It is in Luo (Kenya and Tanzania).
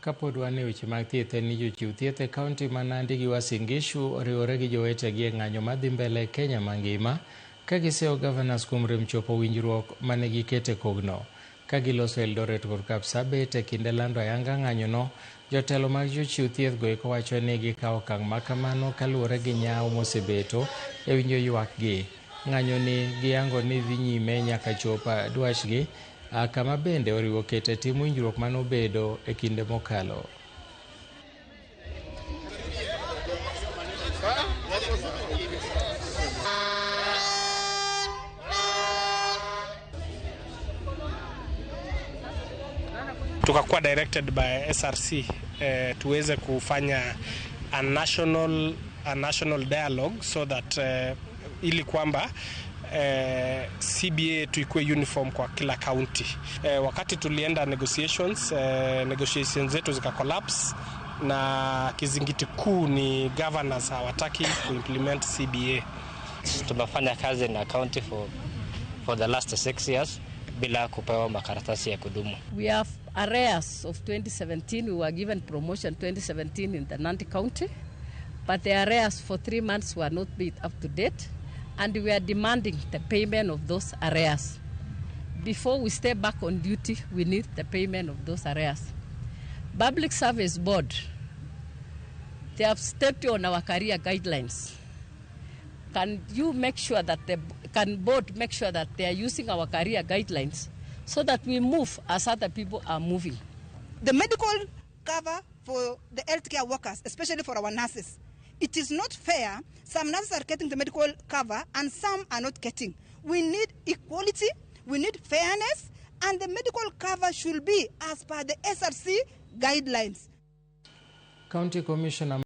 Kapod wan e weche mag thieth en ni jochiw thieth e kaunti ma Nandi gi Uasin Gishu oriwore gi jowetegi e ng'anyo madhi mbele e Kenya mangima ka giseyo governors kuom rem chopo winjruok mane giketo e kogno. Ka giloso Eldoret kod Kapsabet e kinde lando ayanga ng'anyono, jotelo mag jochiw thieth go eko wacho ni gikawo okang' ma kamano kaluwore gi nyawo mosebeto e winjo ywakgi. Ng'anyoni giyango ni dhi nyime nyaka chop dwachgi kama bende oriwo keto e tim winjruok manobedo e kinde mokalo. Tukakuwa directed by SRC tuweze kufanya a national dialogue so that ili kwamba CBA tuikuwe uniform kwa kila county. Wakati tulienda negotiations, negotiations zetu zika collapse na kizingiti kuu ni governors hawataki kuimplement CBA. Tumefanya kazi na county for the last 6 years bila kupewa makaratasi ya kudumu. We have arrears of 2017. We were given promotion 2017 in the Nandi County, but the arrears for 3 months were not paid up to date, and we are demanding the payment of those arrears. Before we step back on duty, we need the payment of those arrears. Public Service Board, they have stepped on our career guidelines. Can you make sure that the can board make sure that they are using our career guidelines so that we move as other people are moving? The medical cover for the healthcare workers, especially for our nurses. It is not fair. Some nurses are getting the medical cover and some are not getting. We need equality, we need fairness, and the medical cover should be as per the SRC guidelines. County Commissioner